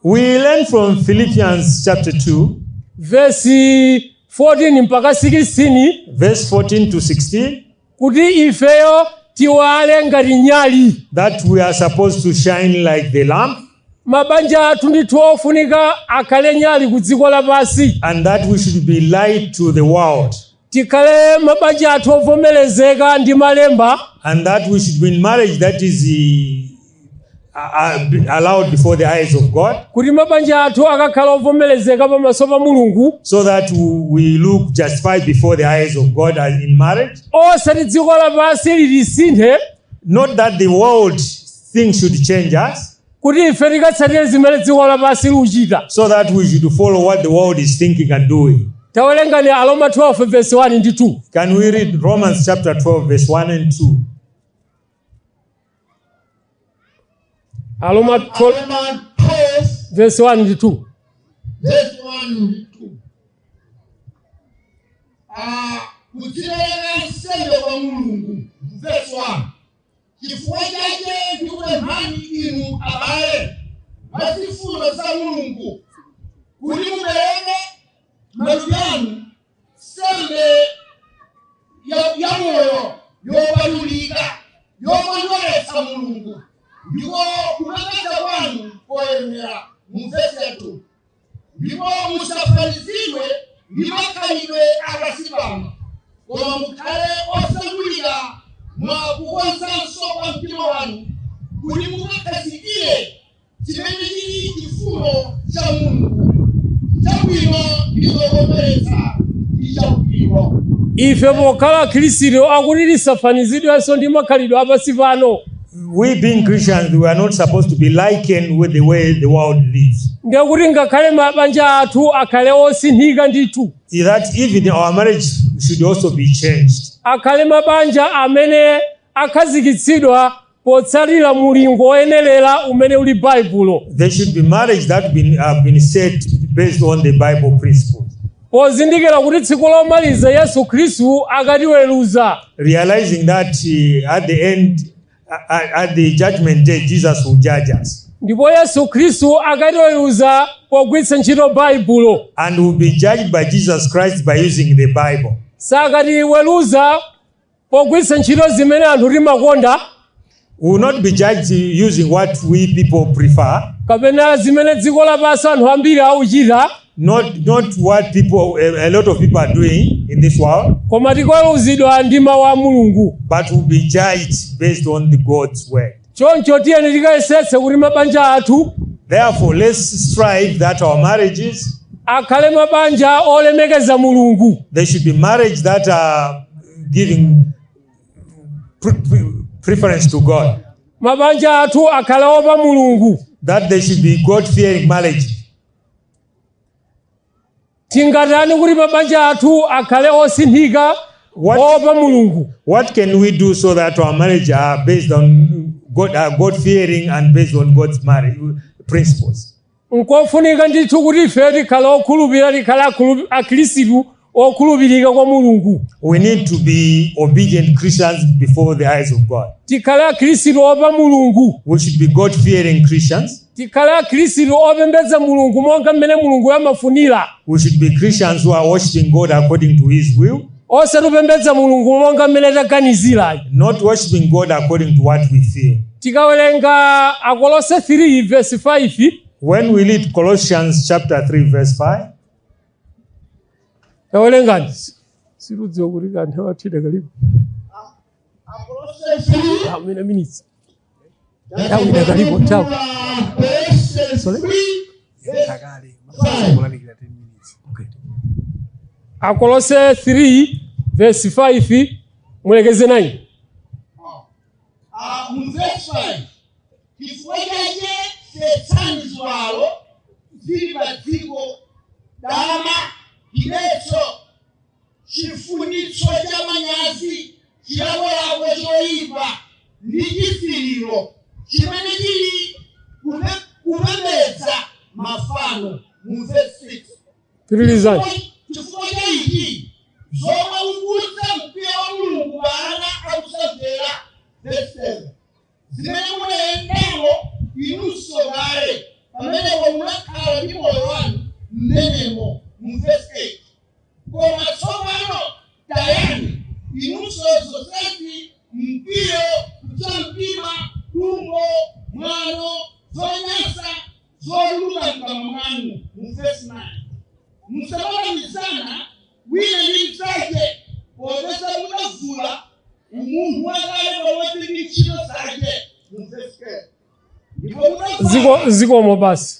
We learn from Philippians chapter 2, vesi 14 mpaka 16 verse 14 to 16, kuti ifeyo tiwale ngati nyali. That we are supposed to shine like the lamp, Mabanja athu ndithu ofunika akhale nyali ku dziko lapansi, and that we should be light to the world, tikhale mabanja athu ovomerezeka ndi malemba, and that we should be in marriage that is allowed before the eyes of God, kuti mabanja athu akakhala ovomerezeka pamaso pa Mulungu, so that we look justified before the eyes of God as in marriage. Osati dziko lapansi litisinthe Not that the world things should change us, kuti ife tikatsatire zimene dziko lapansi likuchita. So that we should follow what the world is thinking and doing. Tawerengani Aroma 12 verse 1 ndi 2. Can we read Romans chapter 12, verse 1 and 2? Aroma 12 Aroma 12, verse 1 ndi 2. Verse 1 ndi 2. Ah, kudzipereka nsembe kwa Mulungu. Verse 1. Chifukwa chake ndikupemphani inu abale mwa zifundo za Mulungu kuti mupereke matupi anu nsembe ya moyo yopatulika yokondweretsa Mulungu ndiko kupembedza kwanu koyenera. Mu verse ya 2, ndipo musafanizidwe ndi makhalidwe apansi pano koma mukhale osandulika mwa kukonzanso kwa mtima wanu kuti mukakhazikire chimene chili chifuno cha Mulungu chabwino ndi chokondweretsa ndi chaungwiro. Ife pokhala akhristu akuti tisafanizidwenso ndi makhalidwe apansi pano. We being Christians, we are not supposed to be likened with the way the world lives. Ndiye kuti ngakhale mabanja athu akhale osinthika ndithu, That even our marriage should also be changed, akhale mabanja amene akhazikitsidwa potsatira mulingo woyenerera umene uli Baibulo, There should be marriage that have been set based on the Bible principles, pozindikira kuti tsiku lomaliza Yesu Khristu akatiweruza, realizing that at the end, at the judgment day, Jesus will judge us. Ndipo Yesu Khristu akatiweruza pogwiritsa ntchito Baibulo. And will be judged by Jesus Christ by using the Bible. Sakatiweruza pogwiritsa ntchito zimene anthu timakonda. We will not be judged using what we people prefer, kapena zimene dziko lapansi anthu ambiri akuchita, not what people a lot of people are doing in this world, koma tikaweruzidwa ndi mawu a Mulungu. But will be judged based on the God's word. Choncho tiyeni tikayesetse kuti mabanja athu Therefore, let's strive that our marriages, akhale mabanja olemekeza Mulungu. They should be marriage that are giving preference to God. Mabanja athu akhale opa Mulungu. That they should be God-fearing marriage. Tingatani kuti mabanja athu akhale osinthika, opa Mulungu? What can we do so that our marriage are based on God, are God-fearing and based on God's marriage principles? Nkofunika ndithu kuti ife tikhale okhulupirira, tikhale akhristu okhulupirika kwa Mulungu. We need to be obedient Christians before the eyes of God. Tikhale akhristu opa Mulungu. We should be God-fearing Christians. Tikhale akhristu opembedza Mulungu monga mmene Mulungu amafunira. We should be Christians who are worshiping God according to his will. Osatupembedza Mulungu monga mmene taganizira. Not worshiping God according to what we feel. Tikawerenga Akolose 3 verse 5. When we read Colossians chapter 3 verse 5. Tawerengani. Sirudziwa kuti kanthu athida kalipo. Akolose 3. How many minutes? Nthawi idakalipo, nthawi. Verse Sorry? 3 verse 5. Okay. Akolose 3 verse 5 mulekeze 9. Ah, mu verse 5, chifukwa chache setsani ziwalo zili pa dziko, dama, chidetso, chifunitso cha manyazi, chilakolako choyipa ndi chisiriro, chimene chili kupembedza mafano. Mu verse 6. Pitirizani. Chifukwa cha ichi zomwe ukudza mkwiyo wa Mulungu pa ana akusamvera. Verse 7, zimene munayendamo inunso kale pamenepo munakhala ndi moyo wanu mmenemo. Mu verse 8, koma tsopano tayani inunso zonsezi, mkwiyo, kupsa mtima, dumbo, mwano, zonyansa zotuluka mkamwa mwanu. Mu verse 9, musamanamizana wina ndi mnzake, popeza mudavula umunthu wakale pamodzi ndi ntchito zake. Mu verse 10, ndipo mudavala Zikomo basi.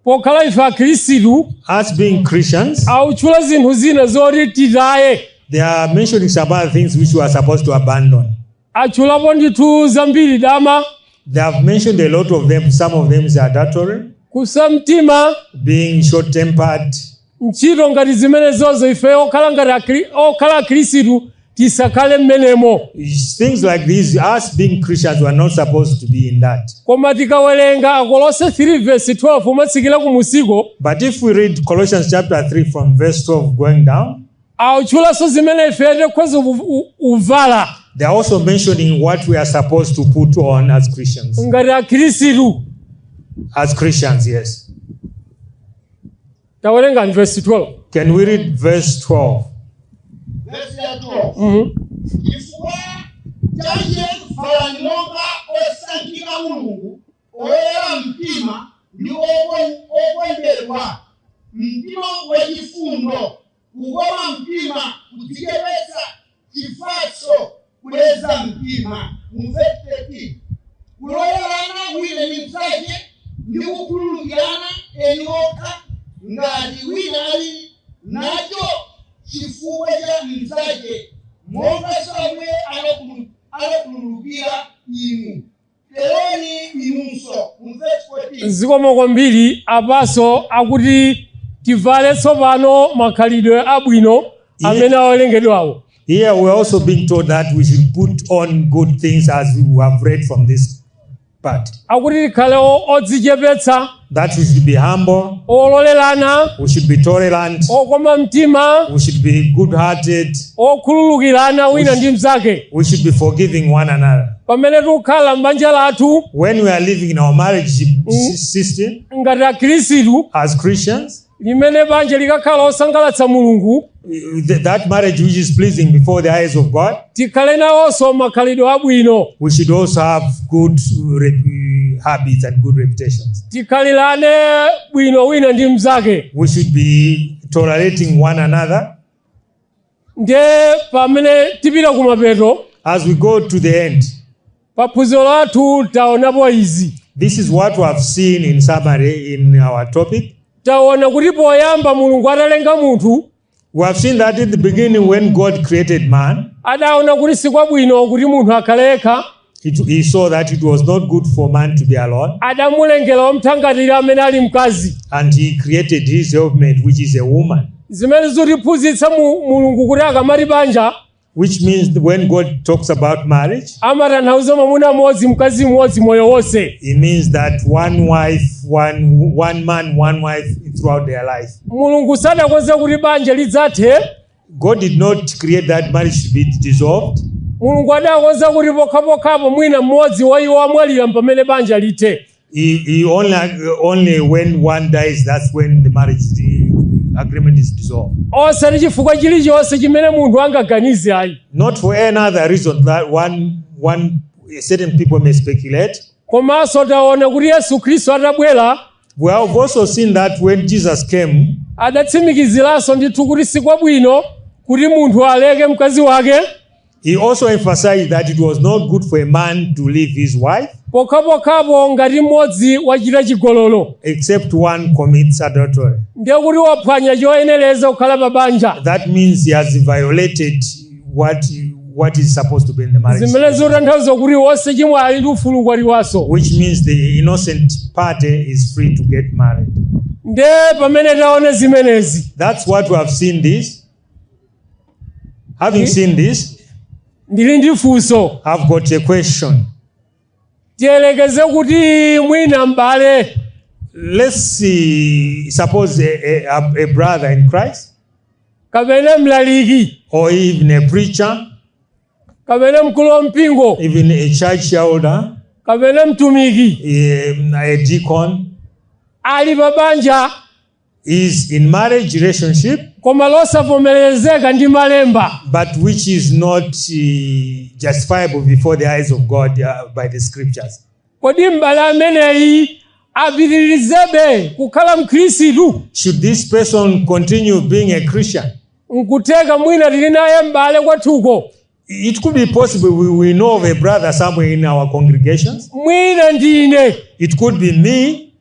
Pokhala ife akhristu, Us being Christians, autchula zinthu zina zoti titaye. They are mentioning some other things which we are supposed to abandon. Atchulapo ndithu zambiri, dama, They have mentioned a lot of them. Some of them is adultery, kupsa mtima, being short-tempered. Ntchito ngati zimenezozo ife okhala ngati okhala akhristu tisakhale mmenemo. Things like these, us being Christians, we are not supposed to be in that. Koma tikawerenga Akolose 3 verse 12 umatsikira kumusiko, But if we read Colossians chapter 3 from verse 12 going down, awutchulanso zimene ife tikhoza uvala. They are also mentioning what we are supposed to put on as Christians. Ngati akhristu. As Christians, yes. Tawerengani verse 12. Can we read verse 12? Verse ya 12. Chifukwa chache valani monga osankhika Mulungu, oyera mtima ndi okondedwa, mtima wachifundo, kukoma mtima, kudzichepetsa, chifatso, kuleza mtima. Mu verse 13, kulolerana wina ndi mnzake ndi kukhululukirana eni okha ngati wina ali nacho chifukwa cha mnzake, monga Ambuye anakhululukira inu, teroni inunso. Mu verse 14. Zikomo kwambiri. Apaso akuti tivale tsopano makhalidwe abwino amene awerengedwawo. Here we're also being told that we should put on good things, as we have read from this part. Akuti tikhale odzichepetsa, That we should be humble, ololerana, we should be tolerant, okoma mtima, we should be good-hearted, okhululukirana wina ndi mnzake. We should be forgiving one another. Pamene tikukhala m'banja lathu, When we are living in our marriage system, ngati akhristu, as Christians, Limene banja likakhala osangalatsa Mulungu, That marriage which is pleasing before the eyes of God, tikhale nawonso makhalidwe abwino. We should also have good habits and good reputations. Tikhalirane bwino wina ndi mnzake. We should be tolerating one another. Ndiye pamene tipita kumapeto, As we go to the end, paphunziro lathu taonapo izi. This is what we have seen in summary in our topic. Taona kuti poyamba Mulungu atalenga munthu, We have seen that in the beginning, when God created man, adaona kuti sikwabwino kuti munthu akhale yekha. he saw that it was not good for man to be alone, Adamulengera womthangatira amene ali mkazi. And he created his helpmate, which is a woman. Zimene zikutiphunzitsa Mulungu kuti akamati banja, Which means when God talks about marriage, amatanthauza mwamuna mmodzi mkazi mmodzi moyo wonse. It means that one wife, one man, one wife throughout their life. Mulungu sadakonze kuti banja lidzathe. God did not create that marriage to be dissolved. Mulungu adakonza kuti pokhapokhapo mwina mmodzi wa iwo amwalira pamene banja lithe. He only when one dies, that's when the marriage the agreement is dissolved. Osati chifukwa chilichonse chimene munthu angaganize ayi. Not for any other reason that one certain people may speculate. Komanso taona kuti Yesu Khristu atabwera, We have also seen that when Jesus came, adatsimikiziranso ndithu kuti sikwabwino kuti munthu aleke mkazi wake, he also emphasized that it was not good for a man to leave his wife pokhapokhapo ngati mmodzi wachita chigololo, except one commits adultery. Ndiye kuti waphwanya choyenereza kukhala pa banja. That means he has violated what is supposed to be in the marriage. Zimene zikutanthauza kuti wosachimwa ali ndi ufulu kukwatiwanso. Which means the innocent party is free to get married. Ndiye pamene taona zimenezi, That's what we have seen this. Having seen this, ndili ndi funso. I've got a question. Tiyelekeze kuti mwina m'bale, Let's see, suppose a brother in Christ kapena mlaliki, or even a preacher, kapena mkulu wa mpingo, even a church elder, kapena mtumiki, a deacon, ali pa banja, is in marriage relationship, koma losavomerezeka ndi malemba, but which is not justifiable before the eyes of God by the scriptures. Kodi m'bale ameneyi apitirizebe kukhala mkhristu? Should this person continue being a Christian? Nkutheka mwina tili naye m'bale kwathuko. It could be possible we know of a brother somewhere in our congregations. Mwina ndine. It could be me.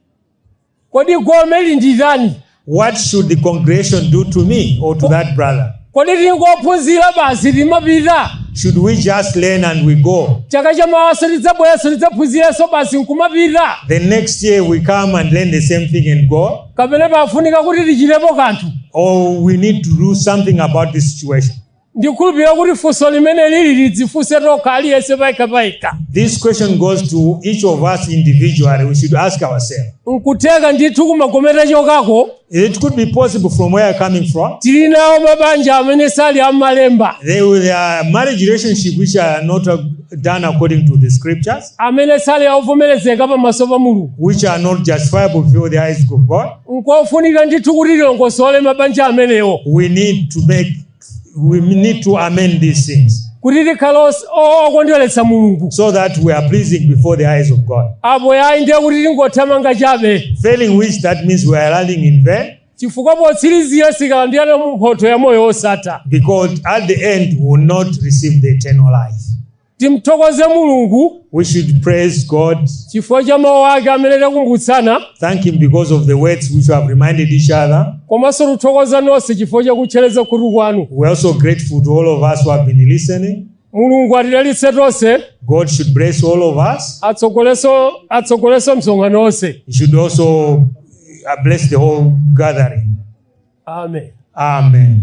Kodi gome linditani? What should the congregation do to me or to that brother? Kodi tingophunzira basi timapita? Should we just learn and we go? Chaka chamawaso tidzabweranso tidzaphunziranso basi nkumapita? The next year we come and learn the same thing and go? Kapena pafunika kuti tichitepo kanthu? Or we need to do something about this situation? Ndikhulupirira kuti funso limene lili lidzifunse tokha aliyense payekha payekha. This question goes to each of us individually. We should ask ourselves. Nkutheka ndithu kumagome tachokako, It could be possible from where you're coming from. Tili nawo mabanja amene sali ammalemba, There are marriage relationships which are not done according to the scriptures, amene sali avomerezeka pamaso pa Mulungu, which are not justifiable before the eyes of God. Nkofunika ndithu kuti tilongosole mabanja amenewo, We need to amend these things kuti tikhale okondweretsa Mulungu, so that we are pleasing before the eyes of God. Apo yayi ndiye kuti tingothamanga chabe. Failing which, that means we are running in vain, Chifukwa potsirizira sikalandira mphotho ya moyo wosatha. Because at the end we will not receive the eternal life. Timthokoze Mulungu We should praise God, chifukwa cha mawu ake amene takumbutsana, thank Him because of the words which we have reminded each other. Komanso tuthokoza nonse chifukwa chakutchereza khutu kwanu. We're also grateful to all of us who have been listening. Mulungu atidalitse tonse. God should bless all of us. Atsogoleso atsogoleso msonkhano wonse. He should also bless the whole gathering. Amen. Amen.